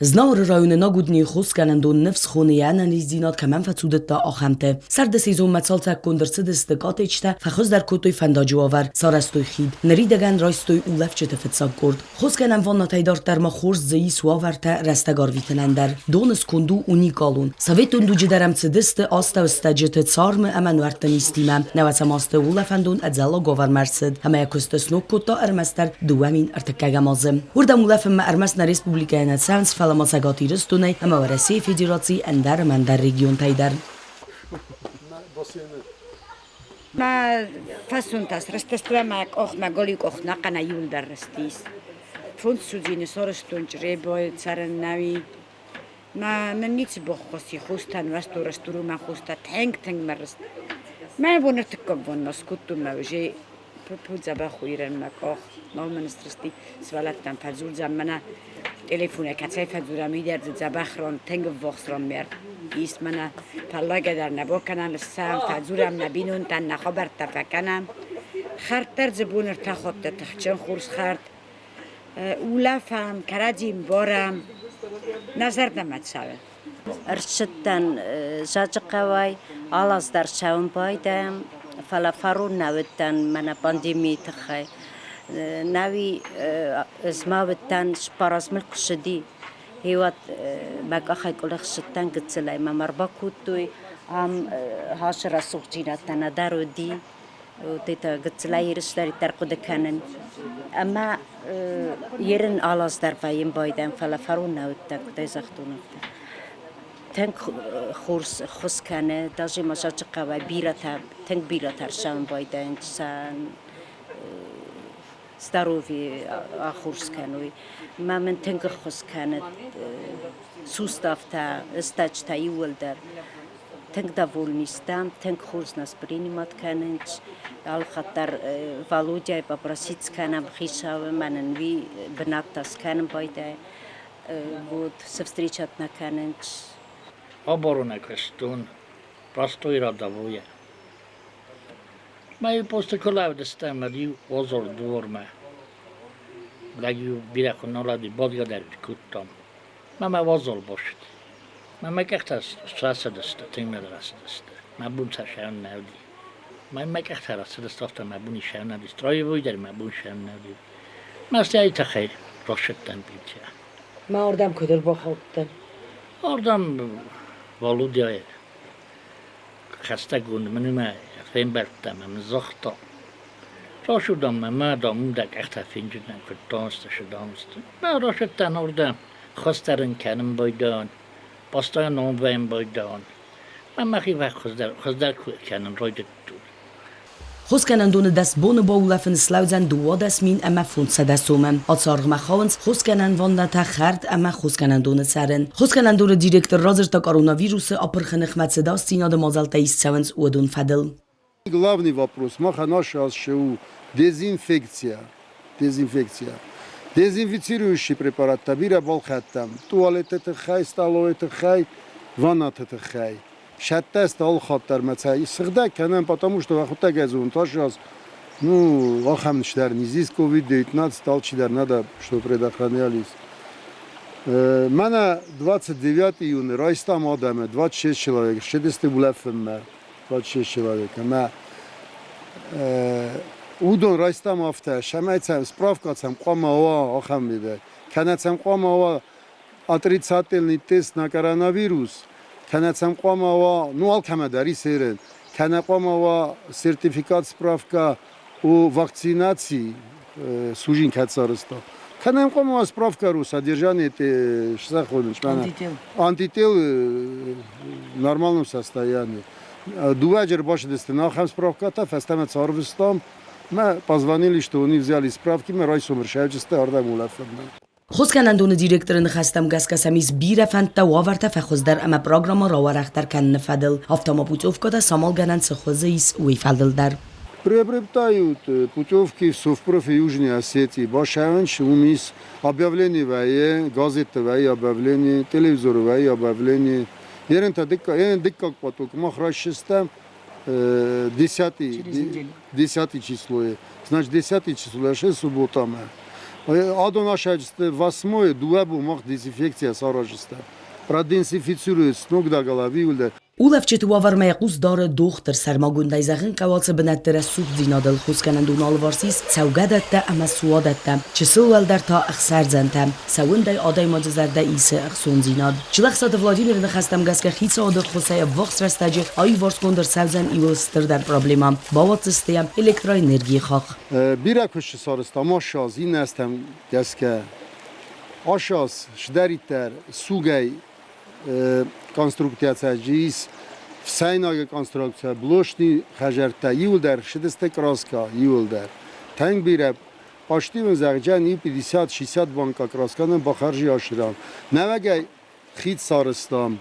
Знауыры районы Нагуднийы хосгӕнӕндон Ныфс хоны йӕ ӕнӕниздзинад кӕмӕн фӕцудыдта, ахӕмты. Сӕрды сезонмӕ цалцӕггонд ӕрцыдысты коттеджтӕ, фӕхуыздӕр кодтой фӕндаджы уавӕр, сарӕзтой хид. Ныридӕгӕн райстой улӕфджыты фыццаг къорд. Хосгӕнӕн ваннӕтӕй дарддӕр ма хорз дзы ис уавӕртӕ рӕстӕг арвитынӕн дӕр. Доны сконд у уникалон. Советон дуджы дӕр ӕм цыдысты астӕуыстӕджыты, цармы ӕмӕ нуӕртты низтимӕ. Нӕуӕдзӕм азты улӕфӕндон ӕдзӕллаг уавӕрмӕ ӕрцыд ӕмӕ йӕ куысты сног кодта ӕрмӕстдӕр 2001 азы. Уырдӕм улӕфынмӕ ӕрмӕст нӕ республикӕйӕ нӕ цӕуынц, фӕлӕ ма Цӕгат Ирыстонӕй ӕмӕ Уӕрӕсейы Федерацийы ӕндӕр ӕмӕ ӕндӕр регионтӕй дӕр. Мӕ фӕсунтӕс рыстыстуӕ мӕ къох, мӕ голиу къох нӕхъӕнӕ иуылдӕр рыстис. Фондз судзины сорыстон чъребой цӕрын нӕуи. Мӕ мын ницы боххуысти, хустӕн уӕсту-рӕстуру мӕ хустӕ тынг-тынг мӕ рыст. Мӕ бон ӕртыккаг бонмӕ скодтон мӕ уже дзӕбӕх уирӕн мӕ къох. Нал мын срысти, сывӕллӕттӕм фӕдзурдзӕн мӕнӕ телефонӕй кӕцӕй фӕдзурӕм, уый дӕр дзы дзӕбӕх рон, тынг ӕввахс рон ме ис мӕнӕ фӕллагӕ дӕр нӕ бакӕнӕм, ссӕм, фӕдзурӕм нӕ бинонтӕн, нӕ хабӕрттӕ фӕкӕнӕм. Хӕрд дӕр дзы бон ӕртӕ хатты тыхджын хорз хӕрд. Улӕфӕм, кӕрӕдзи мбарӕм, нӕ зӕрдӕмӕ цӕуы. Ӕрцыдтӕн Зӕджыхъӕуӕй, алаз дӕр цӕуын байдайӕм, фӕлӕ фарон нӕ уыдтӕн мӕнӕ пандемийы тыххӕй. Нӕуи ӕз ма уыдтӕн, цыппар аз мыл куы цыди, гъеуӕд мӕ къахӕй къуылых цыдтӕн гыццылӕй, мӕм ӕрбакодтой, ам ацы рӕсугъддзинӕдтӕ нӕдӕр уыди. Вот это гыццылӕй ерысдӕриддӕр хъуыды кӕнын. Ӕмӕ ерын алаз дӕр вӕййын байдайӕм, фӕлӕ фарон нӕ уыдтӕ, куыдӕй загътон, афтӕ. Тынг хорз ххуыс кӕны, даже ма Зӕджыхъӕуӕй бирӕтӕ, тынг бирӕтӕ ӕрцӕуын байдайынц сӕ здоровье ӕххуыс кӕной. Мӕ мын тынг ӕххуыс кӕны суставтӕ, стӕджытӕ иууылдӕр. Тынг довольны стӕм, тынг хорз нас принимать кӕнынц. Алыхатт дӕр Володяйы попросить скӕнӕм хицауы, мӕнӕн уый бынӕттӕ скӕнын байдайы. Вот, встречать нӕ кӕнынц. Обороны куыстон простой рядовой. Мӕ просто куы лӕудыстӕм, ӕд-иу озор двормӕ. Лӕг-иу бирӕ куы нал уыди, бадгӕ дӕр кодтам. Мӕ мӕ уазал баст. Мӕ мӕ къӕхтӕ рацыдысты, тынг мӕ рацыдысты. Мӕ бон сӕ сӕрын нӕ уыди. Мӕ мӕ къӕхтӕ рацыдысты, афтӕ мӕ бон сӕрын нӕ уыди. Строевой дӕр мӕ бон сӕрын нӕ уыди. Мӕ стӕй тыххӕй рацыдтӕн пенсийӕ. Мӕ ардӕм куыд ӕрбахаудтӕн? Ардӕм Валодяйы хӕстӕггонд мын фембӕлдтӕ ӕмӕ мын загъта, Рацу, дам, мӕ мад, ам дӕ къӕхтӕ фенджынӕн куыд дансты, цы дансты. Мӕ рацыдтӕн уырдӕм, хуыздӕр ын кӕнын байдайон, постоянно вӕййын байдайон. Мӕ мӕхи хуыздӕр, хуыздӕр кӕнын райдыдтон. Хосгӕнӕндоны 10 боны баулӕфын слӕудзӕн 12 500 сомы. Ацы аргъмӕ хауынц хосгӕнӕн ваннӕтӕ, хӕрд ӕмӕ хосгӕнӕндоны цӕрын. Хосгӕнӕндоны директор радзырдта коронавирусы апырхы ныхмӕ цы ӕдасдзинады мадзӕлттӕ ист цӕуынц, уыдон фӕдыл. Главный вопрос махӕн ацы у дезинфекция. Дезинфекция. Дезинфицирующий препараттӕ бирӕ балхӕдтам. Туалеты тыххӕй, столовой тыххӕй, ваннаты тыххӕй. Сӕттӕ алы хатт дӕр мӕ цӕй сыгъдӕг кӕнӕм, потому что ӕхуыдтӕг ӕз тас раз, ну, ахӕм низ низ есть COVID-19, алчидӕр надо, что предохранялись. Мӕнӕ 29 июня райстам адӕмы, 26 человек, ссыдысты улӕфынмӕ, 26 человек. Ӕмӕ уыдон райстам афтӕ, цӕмӕй сӕм справка сӕм хъуамӕ уа ахӕм мидӕг. Кӕнӕ сӕм хъуамӕ уа отрицательный тест на коронавирус, кӕнӕ сӕм хъуамӕ уа, ну алкӕмӕ дӕр ис ерын, кӕнӕ хъуамӕ уа сертификат, справка о вакцинации, сужин кӕд сарӕзта. Кӕнӕ йӕм хъуамӕ уа справка о содержании сӕхонынц мӕнӕ антител в нормальном состоянии. Дыууӕ аджы ӕрбацыдысты ахӕм справкӕтӕ, фӕстӕмӕ сӕ арвыстам. Мӕ позвонили, что они взяли справки, мӕ райсом ӕрсӕвджысты ардӕм улӕфынмӕ. Хосгӕнӕндоны директоры ныхӕстӕм гӕсгӕ сӕм ис бирӕ фӕндтӕ уавӕртӕ фӕхуыздӕр ӕмӕ программӕ рауӕрӕхдӕр кӕныны фӕдыл. Афтӕ ма путевкӕтӕ самалгӕнӕн цы хуызы ис, уый фӕдыл дӕр. Приобретают путевки в Совпрофе Южной Осетии. Башавынч, уым ис объявление вӕййы, газетты вӕййы объявление, телевизоры вӕййы объявление. Ерын та дыккаг поток мах райсдзыстӕм 10 числойы. Значит, 10 число, субботамӕ. Адон асайджысты восьмое, дыууӕ бон мах дезинфекция саразджыстӕм. Продезинфицируют с ног до головы иуылдӕр. Улӕфджыты уавӕрмӕ йӕ хъус дары дохтыр. Сӕрмагондӕй зӕгъын хъӕуы ацы бынӕтты рӕсугъддзинадыл хосгӕнӕндоны алыварс ис цӕугӕдӕттӕ ӕмӕ суадӕттӕ, чысыл уӕлдӕр та ӕхсӕрдзӕнтӕ. Сӕ уындӕй адӕймаджы зӕрдӕ исы ӕхцондзинад. Чилӕхсаты Владимиры ныхӕстӕм гӕсгӕ хицауады ӕххуысӕй ӕввахс рӕстӕджы аиуварсгонд ӕрцӕудзӕн иуыл стырдӕр проблемӕ, бауадздзысты йӕ электроэнергийы хахх. Бирӕ куысты сарӕзта Машаз, иннӕ гӕсгӕ. Ашаз сдӕриддӕр сугӕй конструкцияцӕджы ис фсӕйнагы конструкция, блошни хӕдзӕрттӕ иуылдӕр ссыдысты краска иуылдӕр. Тынг бирӕ Хъастивын зӕгъджӕн иу 50-60 банка краска нын бахӕрзи асырам. Нӕуӕгӕй хид сарӕзтам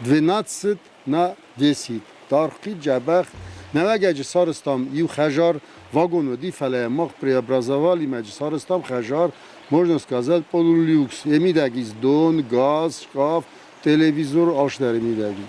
12 на 10. Даргъ хид дзӕбӕх. Нӕуӕгӕйджы сарӕзтам иу хӕзар вагон уыди, фӕлӕ мах преобразовали мӕджы сарӕзтам хӕзар, можно сказать, полулюкс. Йӕ мидӕг ис дон, газ, шкаф, телевизор, алцыдӕр йӕ мидӕг и.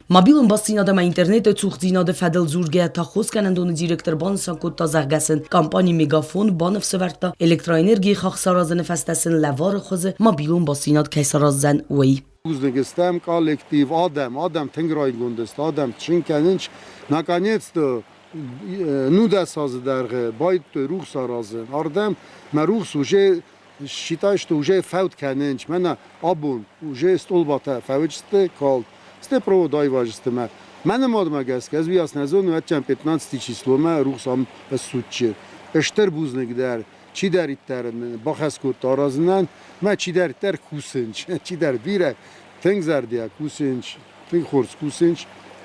Мобилон бастдзинад ӕмӕ интернеты цухдзинады фӕдыл дзургӕйӕ та хосгӕнӕндоны директор банысан кодта, зӕгъгӕ сын компани Мегафон баныфсӕвӕрдта, электроэнергийы хахх саразыны фӕстӕ сын лӕвары хуызы мобилон бастдзинад кӕй сараздзӕн, уый. Бузныг стӕм коллектив, адӕм, адӕм тынг райгонд сты, адӕм цин кӕнынц. Наконец-то 19 азы дӕргъы байдыдтой рухс аразын. Ардӕм мӕ рухс уже считай, что уже фӕуд кӕнынц. Мӕнӕ абон уже стъолбатӕ фӕуыдысты калд. Сте провод айвазысты мӕ. Мӕ нымадмӕ гӕсгӕ, ӕз уыйас нӕ зонын, ӕдчӕн 15 числомӕ рухс ам ссудчы. Стыр бузныг дӕр чидӕриддӕр бахӕс кодта аразынӕн, мӕ чидӕриддӕр кусынч, чидӕр бирӕ тынг зӕрдиаг кусынч, тынг хорз кусынч,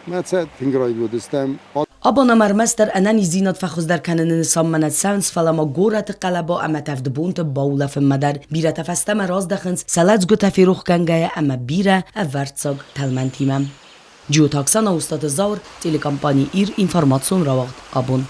мӕ цӕ тынг райгонд Абон ӕм ӕрмӕстдӕр ӕнӕниздзинад фӕхуыздӕр кӕныны нысанмӕ нӕ цӕуынц, фӕлӕ ма горӕты хъӕлӕба ӕмӕ тӕвдбонты баулӕфынмӕ дӕр. Бирӕтӕ фӕстӕмӕ раздӕхынц сӕ лӕдзгуытӕ ферохгӕнгӕйӕ ӕмӕ бирӕ ӕвӕрццаг тӕлмӕнтимӕ. Джиоты Оксана, Устаты Зауыр, телекомпани «Ир», информацион рауагъд «Абон».